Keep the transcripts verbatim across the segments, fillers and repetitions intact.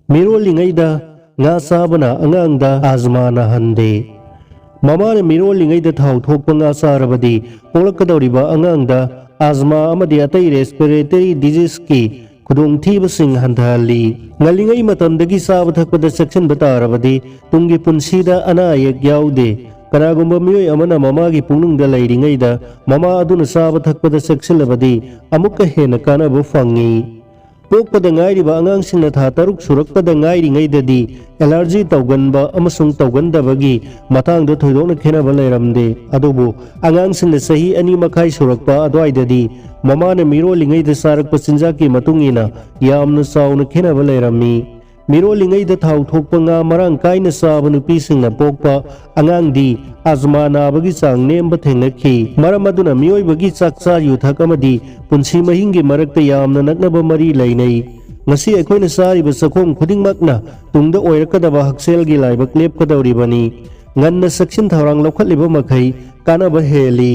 ꯃꯤꯔꯣꯜꯂꯤꯉꯩꯗ ꯉꯥ ꯆꯥꯕꯅ ꯑꯉꯥꯡꯗ ꯑꯥꯖꯃꯥ ꯅꯥꯍꯟꯗꯦ꯫ ꯃꯃꯥꯅ ꯃꯤꯔꯣꯜꯂꯤꯉꯩꯗ ꯊꯥꯎ ꯊꯣꯛꯄ ꯉꯥ ꯆꯥꯔꯕꯗꯤ ꯄꯣꯛꯂꯛꯀꯗꯧꯔꯤꯕ ꯑꯉꯥꯡꯗ ꯑꯥꯖꯃꯥ ꯑꯃꯗꯤ ꯑꯇꯩ ꯔꯦꯁꯄꯤꯔꯦꯇꯔꯤ ꯗꯤꯖꯤꯖꯀꯤ ꯈꯨꯗꯣꯡꯊꯤꯕꯁꯤꯡ ꯍꯟꯊꯍꯜꯂꯤ꯫ ꯉꯜꯂꯤꯉꯩ ꯃꯇꯝꯗꯒꯤ ꯆꯥꯕ ꯊꯛꯄꯗ ꯆꯦꯛꯁꯤꯟꯕ ꯇꯥꯔꯕꯗꯤ ꯇꯨꯡꯒꯤ ꯄꯨꯟꯁꯤꯗ ꯑꯅꯥ ꯑꯌꯦꯛ ꯌꯥꯎꯗꯦ꯫ ꯀꯅꯥꯒꯨꯝꯕ ꯃꯤꯑꯣꯏ ꯑꯃꯅ ꯃꯃꯥꯒꯤ ꯄꯨꯛꯅꯨꯡꯗ ꯂꯩꯔꯤꯉꯩꯗ ꯃꯃꯥ ꯑꯗꯨꯅ ꯆꯥꯕ ꯊꯛꯄꯗ ꯆꯦꯛꯁꯤꯜꯂꯕꯗꯤ ꯑꯃꯨꯛꯀ ꯍꯦꯟꯅ ꯀꯥꯟꯅꯕ ꯐꯪꯏ꯫ ꯄꯣꯛꯄꯗ ꯉꯥꯏꯔꯤꯕ ꯑꯉꯥꯡꯁꯤꯡꯅ ꯊꯥ ꯇꯔꯨꯛ ꯁꯨꯔꯛꯄꯗ ꯉꯥꯏꯔꯤꯉꯩꯗꯗꯤ ꯑꯦꯂꯔꯖꯤ ꯇꯧꯒꯟꯕ ꯑꯃꯁꯨꯡ ꯇꯧꯒꯟꯗꯕꯒꯤ ꯃꯇꯥꯡꯗ ꯊꯣꯏꯗꯣꯛꯅ ꯈꯦꯠꯅꯕ ꯂꯩꯔꯝꯗꯦ꯫ ꯑꯗꯨꯕꯨ ꯑꯉꯥꯡꯁꯤꯡꯅ ꯆꯍꯤ ꯑꯅꯤ ꯃꯈꯥꯏ ꯁꯨꯔꯛꯄ ꯑꯗꯨꯋꯥꯏꯗꯗꯤ ꯃꯃꯥꯅ ꯃꯤꯔꯣꯜꯂꯤꯉꯩꯗ ꯆꯥꯔꯛꯄ ꯆꯤꯟꯖꯥꯛꯀꯤ ꯃꯇꯨꯡ ꯏꯟꯅ ꯌꯥꯝꯅ ꯆꯥꯎꯅ ꯈꯦꯠꯅꯕ ꯂꯩꯔꯝꯃꯤ꯫ ꯃꯤꯔꯣꯜꯂꯤꯉꯩꯗ ꯊꯥꯎ ꯊꯣꯛꯄ ꯉꯥ ꯃꯔꯥꯡ ꯀꯥꯏꯅ ꯆꯥꯕ ꯅꯨꯄꯤꯁꯤꯡꯅ ꯄꯣꯛꯄ ꯑꯉꯥꯡꯗꯤ ꯑꯖꯃꯥ ꯅꯥꯕꯒꯤ ꯆꯥꯡ ꯅꯦꯝꯕ ꯊꯦꯡꯅꯈꯤ꯫ ꯃꯔꯝ ꯑꯗꯨꯅ ꯃꯤꯑꯣꯏꯕꯒꯤ ꯆꯥꯛꯆꯥ ꯌꯨꯊꯛ ꯑꯃꯗꯤ ꯄꯨꯟꯁꯤ ꯃꯍꯤꯡꯒꯤ ꯃꯔꯛꯇ ꯌꯥꯝꯅ ꯅꯛꯅꯕ ꯃꯔꯤ ꯂꯩꯅꯩ꯫ ꯉꯁꯤ ꯑꯩꯈꯣꯏꯅ ꯆꯥꯔꯤꯕ ꯆꯥꯈꯣꯝ ꯈꯨꯗꯤꯡꯃꯛꯅ ꯇꯨꯡꯗ ꯑꯣꯏꯔꯛꯀꯗꯕ ꯍꯛꯁꯦꯜꯒꯤ ꯂꯥꯏꯕꯛ ꯂꯦꯞꯀꯗꯧꯔꯤꯕꯅꯤ꯫ ꯉꯟꯅ ꯆꯦꯛꯁꯤꯟ ꯊꯧꯔꯥꯡ ꯂꯧꯈꯠꯂꯤꯕ ꯃꯈꯩ ꯀꯥꯟꯅꯕ ꯍꯦꯜꯂꯤ꯫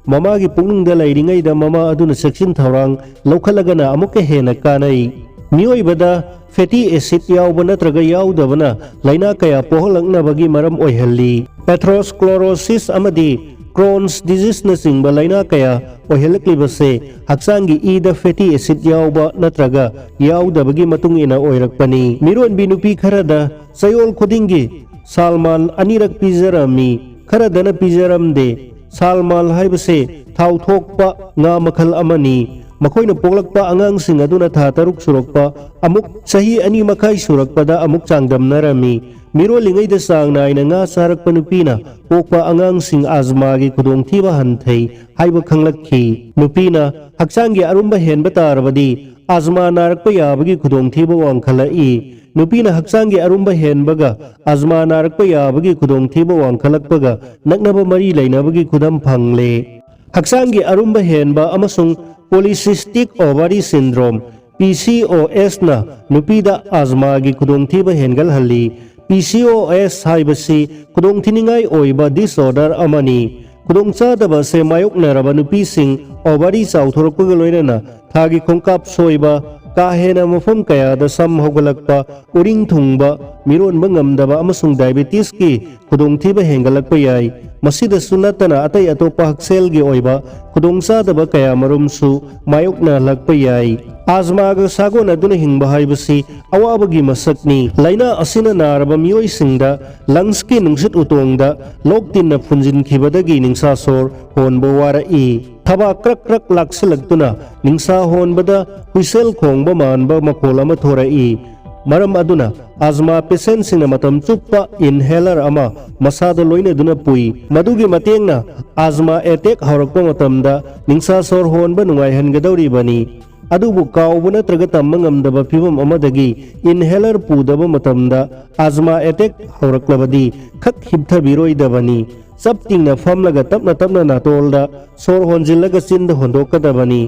ꯃꯃꯥꯒꯤ ꯄꯨꯛꯅꯨꯡꯗ ꯂꯩꯔꯤꯉꯩꯗ ꯃꯃꯥ ꯑꯗꯨꯅ ꯆꯦꯛꯁꯤꯟ ꯊꯧꯔꯥꯡ ꯂꯧꯈꯠꯂꯒꯅ ꯑꯃꯨꯛꯀ ꯍꯦꯟꯅ ꯀꯥꯟꯅꯩ꯫ ꯃꯤꯑꯣꯏꯕꯗ ꯐꯦꯇꯤ ꯑꯦꯁꯤꯗ ꯌꯥꯎꯕ ꯅꯠꯇ꯭ꯔꯒ ꯌꯥꯎꯗꯕꯅ ꯂꯥꯏꯅꯥ ꯀꯌꯥ ꯄꯣꯛꯍꯜꯂꯛꯅꯕꯒꯤ ꯃꯔꯝ ꯑꯣꯏꯍꯜꯂꯤ꯫ ꯑꯦꯊꯦꯔꯣꯁꯀ꯭ꯂꯣꯔꯣꯁꯤꯁ ꯑꯃꯗꯤ ꯀ꯭ꯔꯣꯟꯁ ꯗꯤꯖꯤꯖꯅꯆꯤꯡꯕ ꯂꯥꯏꯅꯥ ꯀꯌꯥ ꯑꯣꯏꯍꯜꯂꯛꯂꯤꯕꯁꯦ ꯍꯛꯆꯥꯡꯒꯤ ꯏꯗ ꯐꯦꯇꯤ ꯑꯦꯁꯤꯗ ꯌꯥꯎꯕ ꯅꯠꯇ꯭ꯔꯒ ꯌꯥꯎꯗꯕꯒꯤ ꯃꯇꯨꯡ ꯏꯟꯅ ꯑꯣꯏꯔꯛꯄꯅꯤ꯫ ꯃꯤꯔꯣꯟꯕꯤ ꯅꯨꯄꯤ ꯈꯔꯗ ꯆꯌꯣꯜ ꯈꯨꯗꯤꯡꯒꯤ ꯁꯥꯜꯃꯥꯟ ꯑꯅꯤꯔꯛ ꯄꯤꯖꯔꯝꯃꯤ, ꯈꯔꯗꯅ ꯄꯤꯖꯔꯝꯗꯦ꯫ ꯁꯥꯜꯃꯥꯟ ꯍꯥꯏꯕꯁꯦ ꯊꯥꯎ ꯊꯣꯛꯄ ꯉꯥ ꯃꯈꯜ ꯑꯃꯅꯤ꯫ ꯃꯈꯣꯏꯅ ꯄꯣꯛꯂꯛꯄ ꯑꯉꯥꯡꯁꯤꯡ ꯑꯗꯨꯅ ꯊꯥ ꯇꯔꯨꯛ ꯁꯨꯔꯛꯄ, ꯑꯃꯨꯛ ꯆꯍꯤ ꯑꯅꯤ ꯃꯈꯥꯏ ꯁꯨꯔꯛꯄꯗ ꯑꯃꯨꯛ ꯆꯥꯡꯗꯝꯅꯔꯝꯃꯤ꯫ ꯃꯤꯔꯣꯜꯂꯤꯉꯩꯗ ꯆꯥꯡ ꯅꯥꯏꯅ ꯉꯥ ꯆꯥꯔꯛꯄ ꯅꯨꯄꯤꯅ ꯄꯣꯛꯄ ꯑꯉꯥꯡꯁꯤꯡ ꯑꯖꯃꯥꯒꯤ ꯈꯨꯗꯣꯡꯊꯤꯕ ꯍꯟꯊꯩ ꯍꯥꯏꯕ ꯈꯪꯂꯛꯈꯤ꯫ ꯅꯨꯄꯤꯅ ꯍꯛꯆꯥꯡꯒꯤ ꯑꯔꯨꯝꯕ ꯍꯦꯟꯕ ꯇꯥꯔꯕꯗꯤ ꯑꯖꯃꯥ ꯅꯥꯔꯛꯄ ꯌꯥꯕꯒꯤ ꯈꯨꯗꯣꯡꯊꯤꯕ ꯋꯥꯡꯈꯠꯂꯛꯏ꯫ ꯅꯨꯄꯤꯅ ꯍꯛꯆꯥꯡꯒꯤ ꯑꯔꯨꯝꯕ ꯍꯦꯟꯕꯒ ꯑꯖꯃꯥ ꯅꯥꯔꯛꯄ ꯌꯥꯕꯒꯤ ꯈꯨꯗꯣꯡꯊꯤꯕ ꯋꯥꯡꯈꯠꯂꯛꯄꯒ ꯅꯛꯅꯕ ꯃꯔꯤ ꯂꯩꯅꯕꯒꯤ ꯈꯨꯗꯝ ꯐꯪꯂꯦ꯫ ꯍꯛꯆꯥꯡꯒꯤ ꯑꯔꯨꯝꯕ ꯍꯦꯟꯕ ꯑꯃꯁꯨꯡ polycystic ovary syndrome, ꯄꯤ ꯁꯤ ꯑꯣ ꯑꯦꯁꯅ ꯅꯨꯄꯤꯗ ꯑꯖꯃꯥꯒꯤ ꯈꯨꯗꯣꯡꯊꯤꯕ ꯍꯦꯟꯒꯠꯍꯜꯂꯤ꯫ ꯄꯤ ꯁꯤ ꯑꯣ ꯑꯦꯁ ꯍꯥꯏꯕꯁꯤ ꯈꯨꯗꯣꯡꯊꯤꯅꯤꯡꯉꯥꯏ ꯑꯣꯏꯕ disorder ꯑꯃꯅꯤ꯫ ꯈꯨꯗꯣꯡꯆꯥꯗꯕ ꯑꯁꯤ ꯃꯥꯌꯣꯛꯅꯔꯕ ꯅꯨꯄꯤꯁꯤꯡ ovary ꯆꯥꯎꯊꯣꯔꯛꯄꯒ ꯂꯣꯏꯅꯅ ꯊꯥꯒꯤ ꯈꯣꯡꯀꯥꯞ ꯁꯣꯏꯕ, ꯀꯥ ꯍꯦꯟꯅ ꯃꯐꯝ ꯀꯌꯥꯗ ꯁꯝ ꯍꯧꯒꯠꯂꯛꯄ, ꯎꯔꯤꯡ ꯊꯨꯡꯕ, ꯃꯤꯔꯣꯟꯕ ꯉꯝꯗꯕ ꯑꯃꯁꯨꯡ ꯗꯥꯏꯕꯦꯇꯤꯁꯀꯤ ꯈꯨꯗꯣꯡꯊꯤꯕ ꯍꯦꯟꯒꯠꯂꯛꯄ ꯌꯥꯏ꯫ ꯃꯁꯤꯗꯁꯨ ꯅꯠꯇꯅ ꯑꯇꯩ ꯑꯇꯣꯞꯄ ꯍꯛꯁꯦꯜꯒꯤ ꯑꯣꯏꯕ ꯈꯨꯗꯣꯡꯆꯥꯗꯕ ꯀꯌꯥ ꯃꯔꯨꯝꯁꯨ ꯃꯥꯌꯣꯛꯅꯍꯜꯂꯛꯄ ꯌꯥꯏ꯫ ꯑꯥꯖꯃꯥꯒ ꯁꯥꯒꯣꯟꯅꯗꯨꯅ ꯍꯤꯡꯕ ꯍꯥꯏꯕꯁꯤ ꯑꯋꯥꯕꯒꯤ ꯃꯁꯛꯅꯤ꯫ ꯂꯥꯏꯅꯥ ꯑꯁꯤꯅ ꯅꯥꯔꯕ ꯃꯤꯑꯣꯏꯁꯤꯡꯗ ꯂꯪꯁꯀꯤ ꯅꯨꯡꯁꯤꯠ ꯎꯇꯣꯡꯗ ꯂꯣꯛ ꯇꯤꯟꯅ ꯐꯨꯟꯖꯤꯟꯈꯤꯕꯗꯒꯤ ꯅꯤꯡꯁꯥ ꯁꯣꯔ ꯍꯣꯟꯕ ꯋꯥꯔꯛꯏ꯫ ꯊꯕꯥꯛ ꯀ꯭ꯔꯛ ꯀ꯭ꯔꯛ ꯂꯥꯛꯁꯤꯜꯂꯛꯇꯨꯅ ꯅꯤꯡꯁꯥ ꯍꯣꯟꯕꯗ ꯍꯨꯏꯁꯦꯜ ꯈꯣꯡꯕ ꯃꯥꯟꯕ ꯃꯈꯣꯜ ꯑꯃ ꯊꯣꯔꯛꯏ꯫ ꯃꯔꯝ ꯑꯗꯨꯅ ꯑꯥꯖꯃꯥ ꯄꯦꯁꯦꯟꯁꯤꯡꯅ ꯃꯇꯝ ꯆꯨꯞꯄ ꯏꯟꯍꯦꯂꯔ ꯑꯃ ꯃꯁꯥꯗ ꯂꯣꯏꯅꯗꯨꯅ ꯄꯨꯏ꯫ ꯃꯗꯨꯒꯤ ꯃꯇꯦꯡꯅ ꯑꯥꯖꯃꯥ ꯑꯦꯇꯦꯛ ꯍꯧꯔꯛꯄ ꯃꯇꯝꯗ ꯅꯤꯡꯁꯥ ꯁꯣꯔ ꯍꯣꯟꯕ ꯅꯨꯡꯉꯥꯏꯍꯟꯒꯗꯧꯔꯤꯕꯅꯤ꯫ ꯑꯗꯨꯕꯨ ꯀꯥꯎꯕ ꯅꯠꯇ꯭ꯔꯒ ꯇꯝꯕ ꯉꯝꯗꯕ ꯐꯤꯚꯝ ꯑꯃꯗꯒꯤ ꯏꯟꯍꯦꯂꯔ ꯄꯨꯗꯕ ꯃꯇꯝꯗ ꯑꯥꯖꯃꯥ ꯑꯦꯇꯦꯛ ꯍꯧꯔꯛꯂꯕꯗꯤ ꯈꯛ ꯍꯤꯞꯊꯕꯤꯔꯣꯏꯗꯕꯅꯤ꯫ ꯆꯞ ꯇꯤꯡꯅ ꯐꯝꯂꯒ ꯇꯞꯅ ꯇꯞꯅ ꯅꯥꯇꯣꯜꯗ ꯁꯣꯔ ꯍꯣꯟꯖꯤꯜꯂꯒ ꯆꯤꯟꯗ ꯍꯣꯟꯗꯣꯛꯀꯗꯕꯅꯤ꯫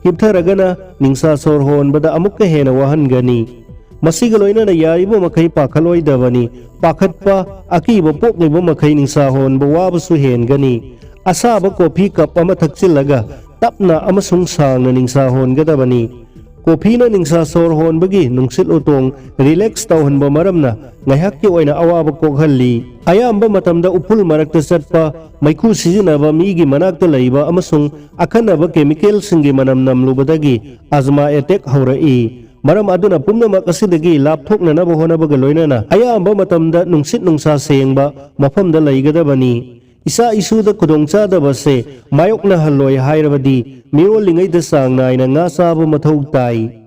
ꯍꯤꯞꯊꯔꯒꯅ ꯅꯤꯡꯁꯥ ꯁꯣꯔ ꯍꯣꯟꯕꯗ ꯑꯃꯨꯛꯀ ꯍꯦꯟꯅ ꯋꯥꯍꯟꯒꯅꯤ꯫ ꯃꯁꯤꯒ ꯂꯣꯏꯅꯅ ꯌꯥꯔꯤꯕ ꯃꯈꯩ ꯄꯥꯈꯠꯂꯣꯏꯗꯕꯅꯤ꯫ ꯄꯥꯈꯠꯄ, ꯑꯀꯤꯕ ꯄꯣꯛꯂꯤꯕ ꯃꯈꯩ ꯅꯤꯡꯁꯥ ꯍꯣꯟꯕ ꯋꯥꯕꯁꯨ ꯍꯦꯟꯒꯅꯤ꯫ ꯑꯁꯥꯕ ꯀꯣꯐꯤ ꯀꯞ ꯑꯃ ꯊꯛꯆꯤꯜꯂꯒ ꯇꯞꯅ ꯑꯃꯁꯨꯡ ꯁꯥꯡꯅ ꯅꯤꯡꯁꯥ ꯍꯣꯟꯒꯗꯕꯅꯤ꯫ ꯀꯣꯐꯤꯅ ꯅꯤꯡꯁꯥ ꯁꯣꯔ ꯍꯣꯟꯕꯒꯤ ꯅꯨꯡꯁꯤꯠ ꯎꯇꯣꯡ ꯔꯤꯂꯦꯛꯁ ꯇꯧꯍꯟꯕ ꯃꯔꯝꯅ ꯉꯥꯏꯍꯥꯛꯀꯤ ꯑꯣꯏꯅ ꯑꯋꯥꯕ ꯀꯣꯛꯍꯜꯂꯤ꯫ ꯑꯌꯥꯝꯕ ꯃꯇꯝꯗ ꯎꯐꯨꯜ ꯃꯔꯛꯇ ꯆꯠꯄ, ꯃꯩꯈꯨ ꯁꯤꯖꯤꯟꯅꯕ ꯃꯤꯒꯤ ꯃꯅꯥꯛꯇ ꯂꯩꯕ ꯑꯃꯁꯨꯡ ꯑꯈꯟꯅꯕ ꯀꯦꯃꯤꯀꯦꯜꯁꯤꯡꯒꯤ ꯃꯅꯝ ꯅꯝꯂꯨꯕꯗꯒꯤ ꯑꯖꯃꯥ ꯑꯦꯇꯦꯛ ꯍꯧꯔꯛꯏ꯫ ꯃꯔꯝ ꯑꯗꯨꯅ ꯄꯨꯝꯅꯃꯛ ꯑꯁꯤꯗꯒꯤ ꯂꯥꯞꯊꯣꯛꯅꯅꯕ ꯍꯣꯠꯅꯕꯒ ꯂꯣꯏꯅꯅ ꯑꯌꯥꯝꯕ ꯃꯇꯝꯗ ꯅꯨꯡꯁꯤꯠ ꯅꯨꯡꯁꯥ ꯁꯦꯡꯕ ꯃꯐꯝꯗ ꯂꯩꯒꯗꯕꯅꯤ꯫ ꯏꯆꯥ ꯏꯁꯨꯗ ꯈꯨꯗꯣꯡꯆꯥꯗꯕꯁꯦ ꯃꯥꯌꯣꯛꯅꯍꯜꯂꯣꯏ ꯍꯥꯏꯔꯕꯗꯤ ꯃꯤꯔꯣꯜꯂꯤꯉꯩꯗ ꯆꯥꯡ ꯅꯥꯏꯅ ꯉꯥ ꯆꯥꯕ ꯃꯊꯧ ꯇꯥꯏ꯫